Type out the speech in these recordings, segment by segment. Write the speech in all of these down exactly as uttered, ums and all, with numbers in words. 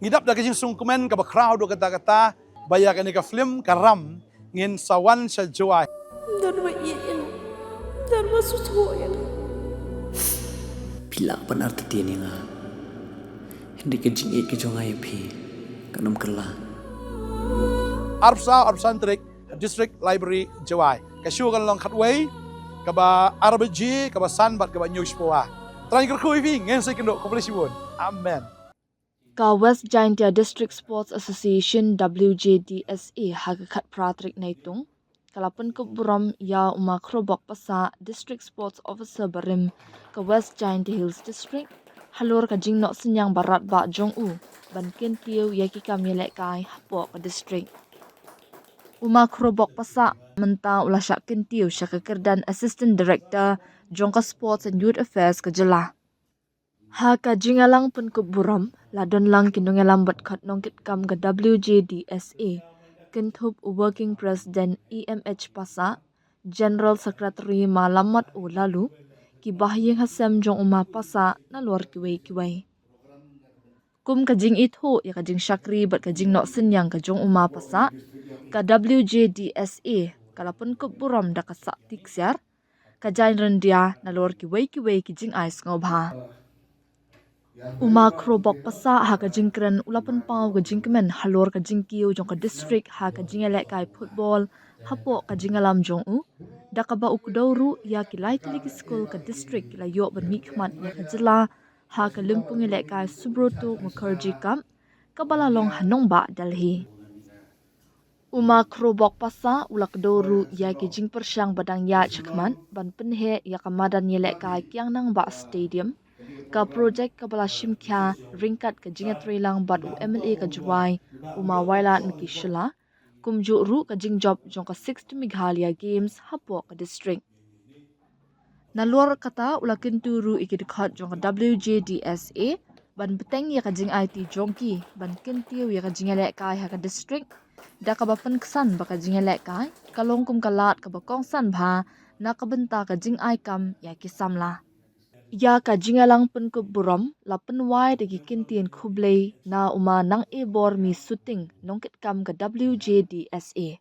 Ngi dap da ka jingsngewkmen kaba khraw haduh katta katta ba ïa kane ka film Ka Ram ngin sa wan sha Jowai. Don ba ïeit ïa nga. Don ba sngewthuh ïa nga. Phi lah ban artatien ïa nga. Hynrei ka jingïeit ka jong nga ïa phi kan ym kylla. Arphew saw arphew san tarik, District Library, Jowai. Ka show kan long khatwei, kaba ar baje, kaba san bad kaba hynñiew shiphew. Trai kyrkhu ïa phi, ngin sa ïakynduh, khublei shibun. Amen. Ka West Jaintia District Sports Association, W J D S A, ha ka khatphra tarik Naitung, ka la pynkup burom ïa u Ma Khrobok Passah, District Sports Officer barim ka West Jaintia Hills District, halor ka jingnoh synñiang ba radbah jong u ban kyntiew ïa ki kam ïalehkai hapoh ka district. U Ma Khrobok Passah mynta u la shah kyntiew sha ka kyrdan Assistant Director jong ka Sports and Youth Affairs ka jylla. Ha ka jingïalang pynkup burom, la don lang ki nongïalam bad ki nongkitkam ka W J D S A, kynthup u Working President E M H Passah, General Secretary Ma Lammat O Laloo, ki bahaïing hasem jong u Ma Passah, nalor kiwei kiwei. Kum ka jingithuh ïa ka jingshakri bad ka jingnoh synñiang ka jong u Ma Passah, ka W J D S A ka la pynkup burom da ka sahti ksiar, ka jaiñ ryndia, nalor kiwei kiwei ki jingai sngewbha. U Ma Khrobok Passah ha ka jingkren u la pynpaw ka jingkmen halor ka jingkiew jong ka district ha ka jingïalehkai football hapoh ka jingïalam jong u, da kaba u kdew ruh ïa ki lai tylli ki skul ka district ki la ïoh ban mihkhmat ïa ka jylla ha ka lympung ïalehkai Subroto Mukherjee Cup, kaba la long ha nongbah Delhi. U Ma Khrobok Passah u la kdew ruh ïa ki jingpyrshang ba dang ïaid shakhmat ban pynheh ïa ka madan ïalehkai Kiang Nangbah Stadium, ka project kaba la shim khia ryngkat ka jingïatreilang bad u M L A ka Jowai, u Ma Wailadmiki Shylla, kumjuh ruh ka jingjop jong ka Sixth Meghalaya Games hapoh ka district. Nalor kata u la kyntu ruh ïa ki dkhot jong ka W J D S A ban bteng ïa ka jingaiti jong ki ban kyntiew ïa ka jingïalehkai ha ka district, da kaba pynksan ba ka jingïalehkai ka long kum ka lad kaba kongsan bha na ka bynta ka jingai kam ïa ki samla. Ïa ka jingïalang pynkup burom la pynwai da ki kyntien khublei na u Ma Nangebormi Suting, nongkitkam ka W J D S A.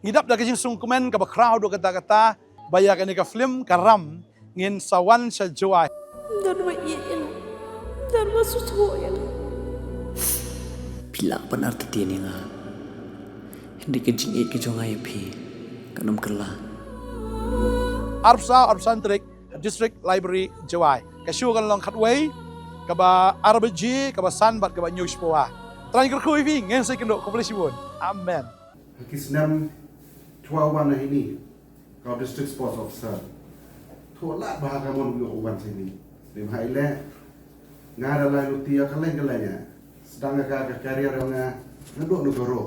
Ngi dap da ka jingsngewkmen kaba khraw haduh katta katta ba ïa kane ka film Ka Ram ngin sa wan sha Jowai. Don ba ïeit ïa nga. Don ba sngewthuh ïa nga. Phi lah ban artatien ïa nga. Hynrei ka jingïeit ka jong nga ïa phi kan ym kylla. Arphew saw arphew san tarik, District Library, Jowai. Ka show kan long khatwei, kaba ar baje, kaba san bad kaba hynñiew shiphew. Trai kyrkhu ïa phi, ngin sa ïakynduh, khublei shibun. Amen. Ha ki snem chwa wan na hini, ka District Sports Officer. Thoh lad bha ka mon u wan sini. Lim ha ile, nga da lai luti ïa ka leng ka leng ïa. Sdang ka ka career ïa nga, nga duk nu ka ro.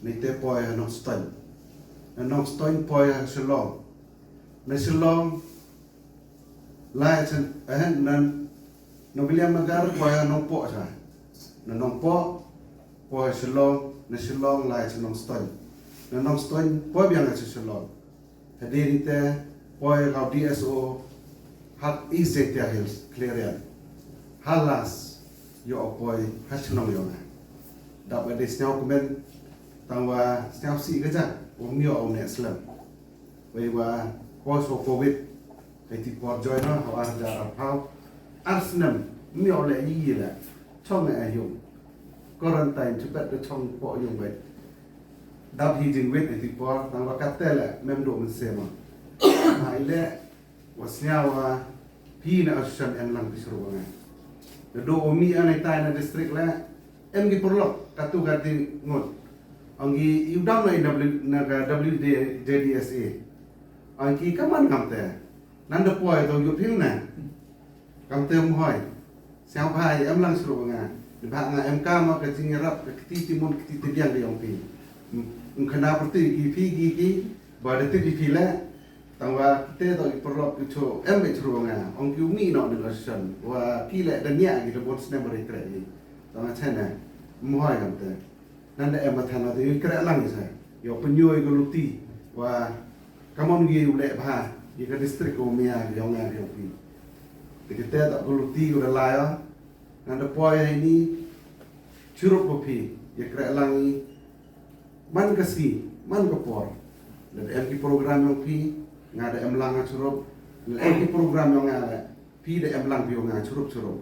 Ni te poi ha Nongstoiñ. Na Nongstoiñ poi ha Shillong. Na Shillong, lai chen, eh, nan, na Williamnagar poi ha Nongpoh cha. Na Nongpoh poi ha Shillong, na Shillong lai chen Nongstoiñ. Na Nongstoiñ poi biang ha Shillong. Hadien ite poi ha D S O ha East Jaintia Hills, Khliehriat. Ha last ïoh poi ha chnong ïong. Dap ka dei sñiaw kmen tang wa sñiaw si ka jak, wa ym ïoh u ne slem. Wei wa poi so covid, ka ti por join no, ha ar hajar arphew. Ar snem, ym ïoh le yi le. Chong ne yung. Quarantine, chupet ka chong po yung wei. Dap hi jingwit ka ti por, tang wa ka te le, mem do men sema. Ha ile, wa sñiaw wa, phi na association em lang phi suru wa ngai. Na do o mi anai tai na district le, em ki pyrlok, katu ka ti ngut. Ong ki, yu dam na W, na ka W D, J D S A. Ong ki, kaman kam te. Nan da poi to yu phi na. Kam te mo hoi. Sñiaw bha em lang suru wa nga. Ni bha nga em ka ma ka jing rap, ka kti ti mon, kti ti biang di ong phi. Ong khana pyrti ki phi ki ki, ba da ti ki phi le. Tang wa kite to ki pyrlok ki cho, em be chru wa nga. Ong ki u mi no ni association. Wa ki le da nia ki da bon snem ba re tre ki. Tang wa chena. Mo hoi kam te. Nan da em ba than wa te yu kre lang sa. Yo pynyo ka luti. Wa kamon gi u le bha. Yi ka district ko mia yo nga yo pi. Te kite to ka luti ko da la yo. Nan da poi ha ini. Chirup ba phi ïa kreh lang i man ka sngi man ka por. Da em ki program yong phi, nga da em lang nga chirup. Da em ki program yong nga le, phi da em lang phi yong nga chirup chirup.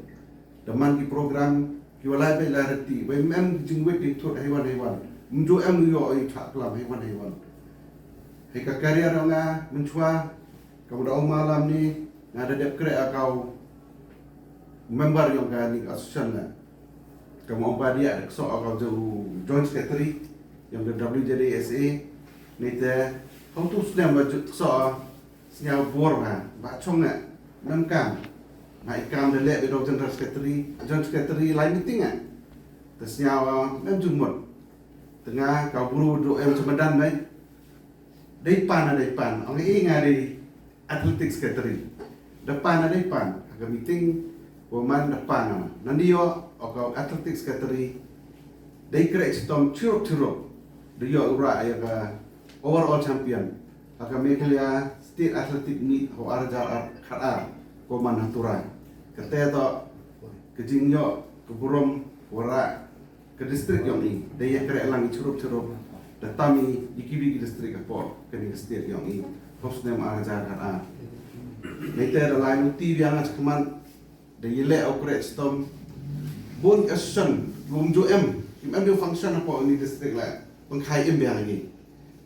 Da man ki program ki walai be la reti, ba em jingwit ding thut haiwan haiwan. Mju em yu yo yu chak lam haiwan haiwan. Hai ka career yong nga menchwa, ka muda ong malam ni, nga da dep kreh akau member yong ka ni association na. Ka mo ong ba dia da kso akau ju joint secretary yong ka W J D S A. Ni te hong tu snem ba ju kso snya bor ba ba chong na nam kam. Ba i kam da le be do general secretary, joint secretary lai meeting a. Te snya wa mem ju mot. Tenga ka buru do em chamadan mai. Dei pan a dei pan, ong i nga dei athletic secretary. Da pan a dei pan, ha ka meeting, wa man da pan a. Nandi yo, o ka athletic secretary, dei krek chitom chirup chirup, da yo ura ya ka overall champion. Ha ka Meghalaya State Athletic Meet ho ar jar ar khat ar, ko man ha Tura. Kate to, ka jing yo, ka burom, wara, ka district yong i, da ïa kreh lang i chirup chirup, da tam i, i kiwi ki district hapoh kani ka state yong i, hop snem ar hajar khat ar. Nai te da lai luti biang a chakman, da ïa leh u kreh chitom, bun association, bun ju em, im em ju function hapoh ni district la, pengkhai im biang i.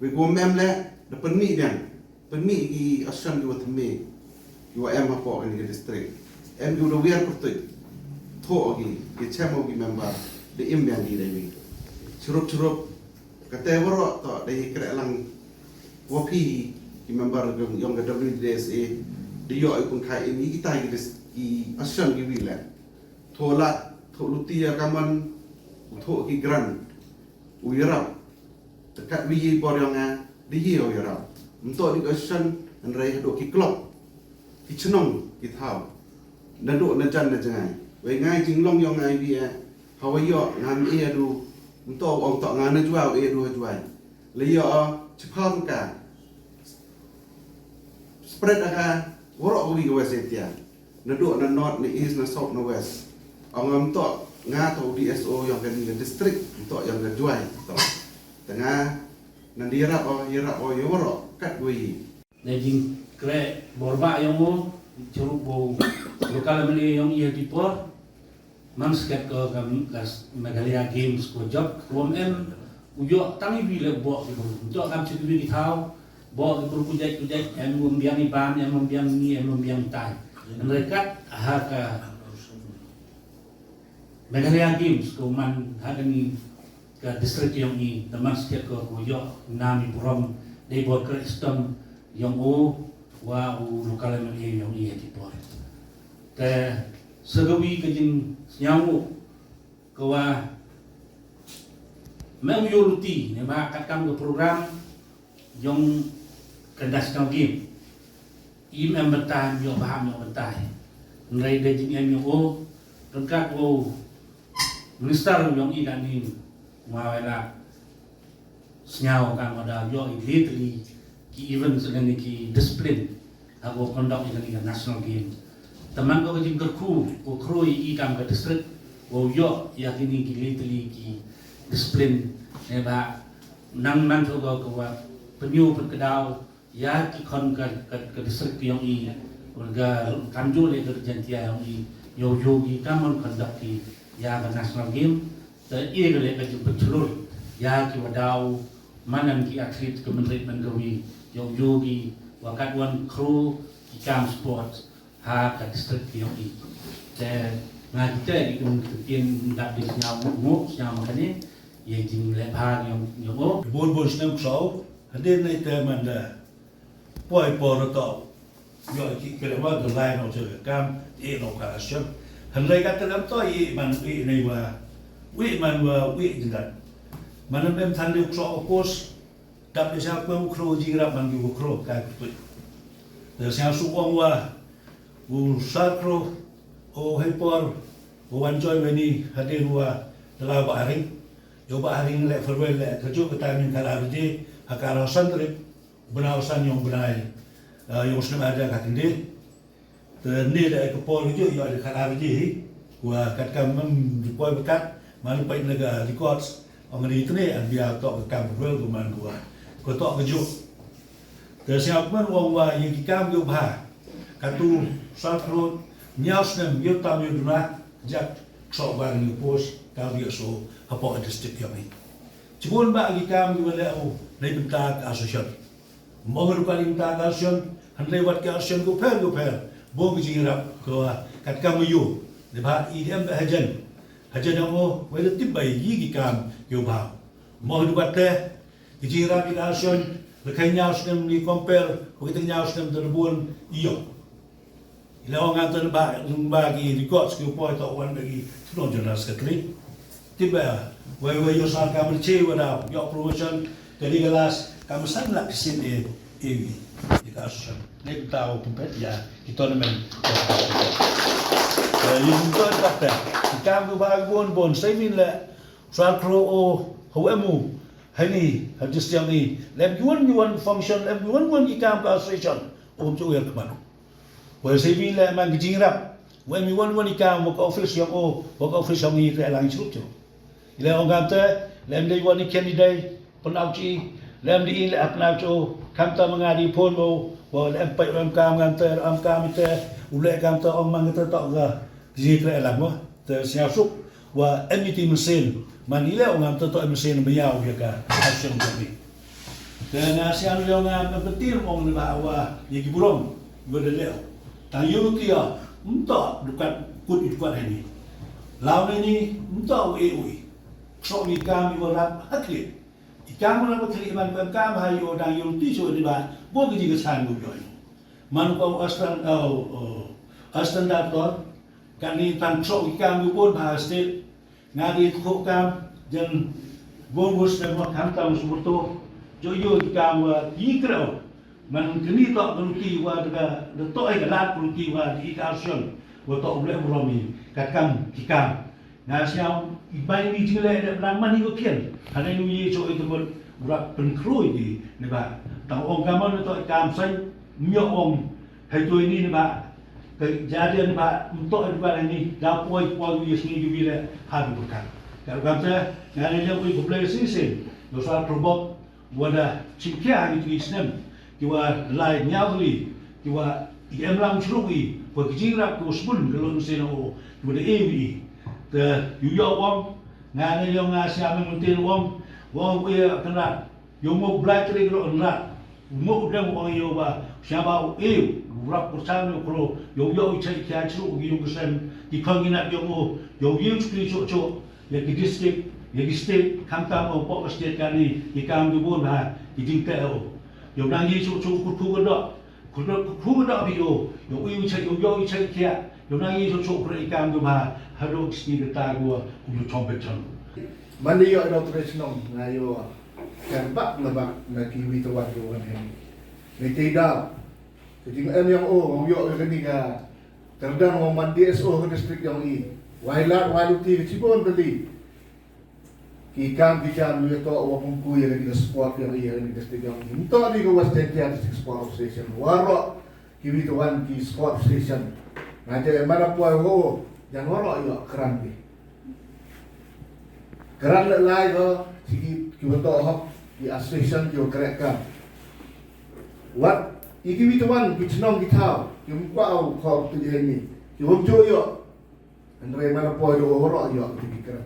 Wi gu em le, da penmi biang, penmi ki association ki wa thymme, ki wa em hapoh kani ka district. Em ki wa da wiar pyrtuit. Thoh ki, ki chem ki member, da im biang ki da wi. Chirup chirup, kate waroh to da ïa kreh lang wa phi ki member yong ka W D S A, da yo i pun khai im i kitai ki dis-, ki association ki wi le. Thoh la, thoh luti ya kaman, thoh ki grant, u yarap. Te kat wi yi bor yong nga, di yi u yarap. Mto di ka shan, hynrei haduh ki club, ki chnong, ki thaw. Naduh na jan na jngai. Wei ngai jinglong yong ngai wi eh, hawa yo, ngam e adu, mto ong to nga na jwa, e adu ha jwai. Le yo, chipha ka. Spread aka, waroh wi ka West Jaintia. Naduh na north, na east, na south, na west. Ong am to, nga to D S O yong ka ni ka district, to yong ka Jowai to. Tenga, nandi yarap o, yarap o, ya waroh, kat wi. Na jingkreh borbah yong u, chirup u local M L A yong i ha ki por. Man sket ko ka, ka Meghalaya Games ko jop, ko em, u yo tang i wi le bok ki bru. To kam chi wi ki thaw, bok ki bru ku jait, ku jait, em wam biang i ban, em wam biang ni, em wam biang i tai. Hynrei kat, ha ka Meghalaya Games, ko man ha kani ka district yong i, da man sket ko, ko yo nam i burom, dei bor kreh stom yong u, wa u local M L A yong i ha ki por. Te, sa ka wi ka jingsngew u, ka wa, me u yo luti, ne ba kat kam ka program, yong ka national game. Im em batai, yo ba em em batai. Ngai da jing em yo o, ryngkat u minister yong i kani, ma wela sngew ka ma da yo i le tylli ki events lane ki discipline ha ko conduct i kani ka national game. Te man ko ka jingkyrkhu, ko khroi i kam ka district, ko yo ïa kini ki le tylli ki discipline, ne ba nang man to ko ka wa pynïoh pynkdaw ïa ki khon ka, ka, ka district yong i, ka kam ju le ka Jaintia yong i, yo yo ki kam mon conduct ki ïa ka national game, te i ka le ka jingpynchlur ïa ki wa daw, man ki athlete ka mynrit man ka wi, yo yo ki wa kat wan khroo ki kam sport ha ka district yong i. Te nga kita i kum ktien dap di sñiaw mo, sñiaw ma kane, ye jing le bha yong, yong o. Bun bun snem kso, hadien nei te man da poi por to. Yo ki kre wa da lai no je kam, e no ka shem. Han lai ka te lam to i man i nei wa. Wi man wa wi jindan. Man mem than de kso o pos. Dap de sa poi u khroo jing rap man ki u khroo ka put. Da sa su ong wa u sar khroo o hei por o wan joi weni hadien wa da la ba haring. Yo ba haring le farewell le ka juk ka timing ka la rje ha ka la san trip. Bnai san yong bnai, eh, yong snem ada ka tende. Te ne da ka por ju yo da ka la rje hi. Wa kat ka mem poi bekat Man peit na ka records, ong ni tne an bia toh ka kam ka duel ko man ko wa. Ko toh ka juk. Te siap man ong wa ye ki kam ko bha. Katu sat rot, nyaw snem, yo tam yo duna, jak sok ba ni pos, ka wi so, hapoh district yong ni. Chibun ba ki kam ko le o, nei bynta ka association. Mo ngi rupa ling ta ka association, han lei wat ka association ko pher ko pher. Bo ki jingrap ko kat kam yo. Ne ba i dem ba hajan. Hajan yang o, wei le tip bai yi ki kam yo ba. Mo ngi rupa te, ki jingrap i ka association, le kai nyaw snem ni compare, ko kita nyaw snem de bun iyo. Ila ong ngan tang ba, ba ki records ki poi to wan ba ki tno general secretary. Tiba, wai wai yo sa ka mer che wa da, yo promotion, ka di galas, ka mer san lak sin e, e wi, di ka association. Ne kita o kumpet ya, ki tournament. Eh, yung to ta ta, ki kam ko ba bon bon, sai min le, sa kro o, ho emu, hani, ha district ni, lem yuan yuan function, lem yuan yuan ki kam ka association, um chu wer kemano. Wa se bi le man ki jingrap. Wa mi wan wan i kam wa ka office yong o, wa ka office yong i te lang chup chup. Ile ong kam te, lem dei wan i ken i dei, pynau chi, lem dei i le pynau chi o, kam ta ma nga di phone mo, wa lem pai lem kam kam te, am kam te, u le kam te ong man te tok ga, ji te lang mo, te siaw suk. Wa M E T mynsiem, man i leh ong ngam to to mynsiem ba yaw ya ka action ka ni. Te nga siam leh ong ngam ka petir ong ne ba wa ya ki burom wa da leh. Tang yu ti ya, mto dukat kut i dukat hani. Law ne ni, mto u e u i. Ksok ni kam i wa rap hakli. I kam wa rap hakli man kam kam ha yo dang yu ti so ni ba, bo ki ji ka san yu yo. Man ko astan, oh, oh, astan da tor, Kani tang ksok ki kam ki bun bha state. Nga di tkhuh kam jan bun bus ne mo kam tang sumurto. Jo yo ki kam wa ki krau. Man kani tok kruti wa da da tok ai ka lat kruti wa di ka action. Wa tok ble burom i ka kam ki kam. Nga siaw i bai ni jingle da blang man i ko kian. Hane nu ye jo i tumut brak pynkrui di ne ba. Tang ong kamon tok kam sai myo ong. Hai tu ini ne ba. Ka jadian ba mto ba ni da poi poi wi sngi ju bi le ha bi bukan. Ka bukan te nga ne le wi ku play sing sing. Yo sa probok wa da chingkia ni tu snem. Ki wa lai nyau li ki wa i em lam chru wi wa ki jing rap ko sbun ka lon sing o ki wa da e wi. Te yu yo wong nga ne yo nga sia me mun tin wong wong wi kan rat. Yo mo blai tri lo nra. Mo dem o yo ba siaba o e rap ko san yo kro yo yo i chai kia chru yo ko sen ki khang ina yo mo yo yo chri cho cho ya ki district ya ki state kam kam o po state kani ki kam ki bon ha ki jing te o yo nang yi cho cho ku ku do ku do ku do bi yo yo i chai yo yo i chai kia yo nang yi cho cho ku i kam ki ba ha do ki ta go ku chom pe chom. Mani yo do tre chnong na yo. Kan bak na bak na ki wi tawat ki wan hen. Ni te da. Ka jing em yong o, ngong yo ka ni ka. Kyrdan ngong man D S O ka district yong i. Wai lat wai luti ka chibon tadi. Ki kam ki kam wi to wa pung ku ya ka ni ka sport yong i ya ka ni ka district yong i. Nto ni ka West Jaintia District Sport Association. Waro ki wi tawat ki sport association. Ngaja mana poi ho. Jan waro yo kran ki. Kren leh lai ko, ki, ki wa toh hok, ki association ki wa kreh kam. Wat, i ki wi tuan, ki chnong ki thaw, ki mkwa u khop tu jeng ni, ki wa mjo yo. Andre mana poi do oro yo, ki ki kren.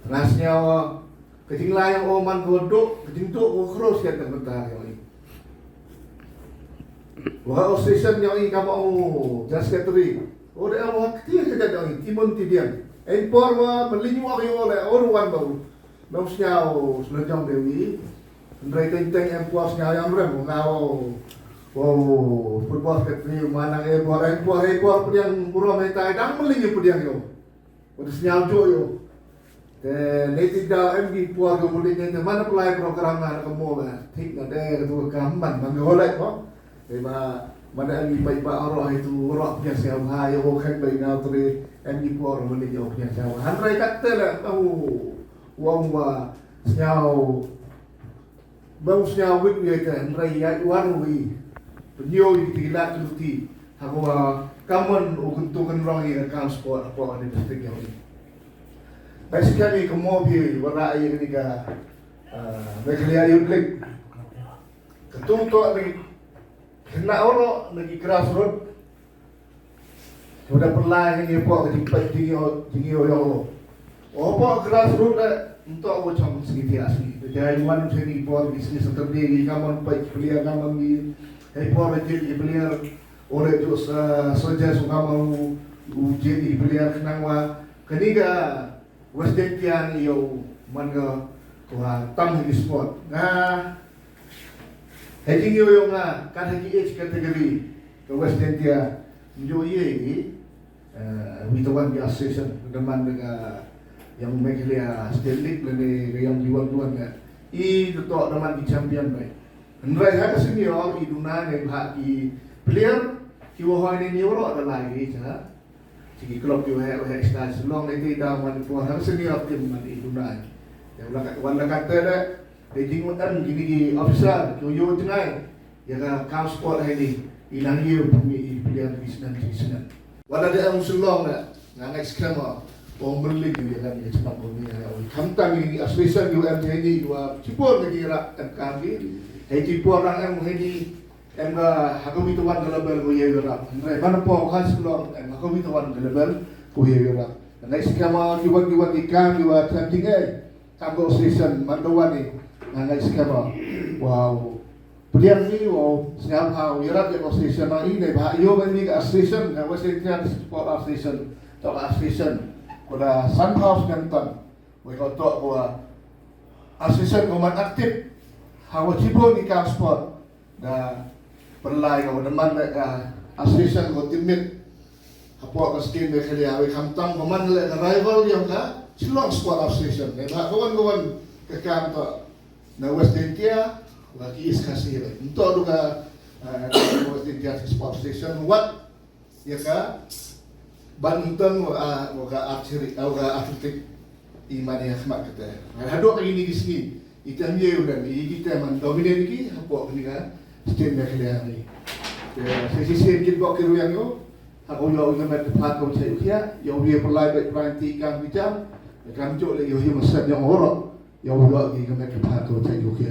Tnas nyawa, ka jinglai yang o man ko do, ka jingdo ko khros kan ka bentar yang ni. Wa association yang i kama o, jas secretary. O de wa kti ka jat yang i, timun tidian. Ei por wa, melin wa yo le, o ruan bau. Nong sñiaw slojong de wi. Ndrei teng teng em por sñiaw yam rem nga o. Wow, football ka tri manang e bor em por e bor pdiang burom e tai dang mling e pdiang yo. Wa sñiaw jo yo. Te ne ti da em ki por ko mling ne te man apply program na ka mo ba. Thik na de ka tu ka man man ko lai ko. Te ba man em ki pai ba aro hai tu ro pdiang sñiaw ha yo ko khen bai na tri em ki por mling yo pdiang sñiaw. Han rai kat te la. Wow. Wa sñiaw ba u sñiaw wit u ïa ka hynrei ïa u ar u i pynïoh ïa ki la ki luti ha ka wa kamon u kyntu kynrong ïa ka kam sport ha ka wa ni district ïa u. Basically ka mo bi wara ai ni ka, ah, Meghalaya Youth League. Ka tung to ni kena oro ni ki grassroot. Wada pelai ni po ka jingpet jingyo jingyo yo. O po grassroot da nto wo chong sigi ti asi. Jai wan sini po di sini Saturday ni kamon pet player kamon ni. Hai po da jit player. Ore tu sa saja su kamon u jit player kenang wa. Kani ka West Jaintia ni yo man ka kwa tam hi sport. Nga hei jingyo yo nga kan hei age category ka West Jaintia. Yo ye ni, eh, wi tawan ki association da man ka yang Meghalaya State League lane ka yang diwan diwan nga. I to da man ki champion bai. Hynrei ha ka senior i duna ne bha ki player ki wa hoi ne ni ro da lai ki cha. Sigi club ki waheh waheh stage long iti da man por har senior team man i dunai. Ya wala kat wala kat te de de jing em kini ki officer ki yo jngai. Ya ka kam sport hai ni i nang ye pun i pilihan di sinan di sinan. Wala de em selong de nga ngai skema. Ong meling ya kan ya cuma pun ya. Kam tang ni association U M J ni wa cipor ni ra em kam ni. Hai cipor rang em hai ni. Em ka ha ka wi tawan ka level ko ye yurap. Hynrei ban po ha Shillong em ha ka wi tawan ka level ko ye yurap. Ngai skema ki wan ki wan ki kam ki wa chan ting eh. Kam ko station man ka wan ni. Ngai skema. Wow. Pdiang ni wow. Siap ha yurap ya ko station ma i ne ba yo ban ni ka station ka wa station sport station. To ka station. Ko da Sun House kan tan. Wei ko to ko association ko man active. Ha wa chibo ni ka sport. Da pynlai ko da man ka association ko team meet. Hapoh ka skin de khalia wei kham tam ko man le ka rival yong ka Shillong Sport Association. Ne ba ko wan ko wan ka kam to na West Jaintia wa ki East Khasi le. Nto du ka, eh, West Jaintia Sport Association wat ya ka badminton wa, wa ka archery, wa ka athletic. I man ya khmat kata. Hadok ini di sini. Ita ye udah i kita man dominate ki hapoh ni ka state Meghalaya ni. Ya, sisi sisi kit bok ki ruyang yo. Hako yo yo met pat ko chai ukhia, yo ye pelai bet pelai ti kam bicham. Kam jo le yo yo masat yo oro. Yo yo ki ka met pat ko chai ukhia.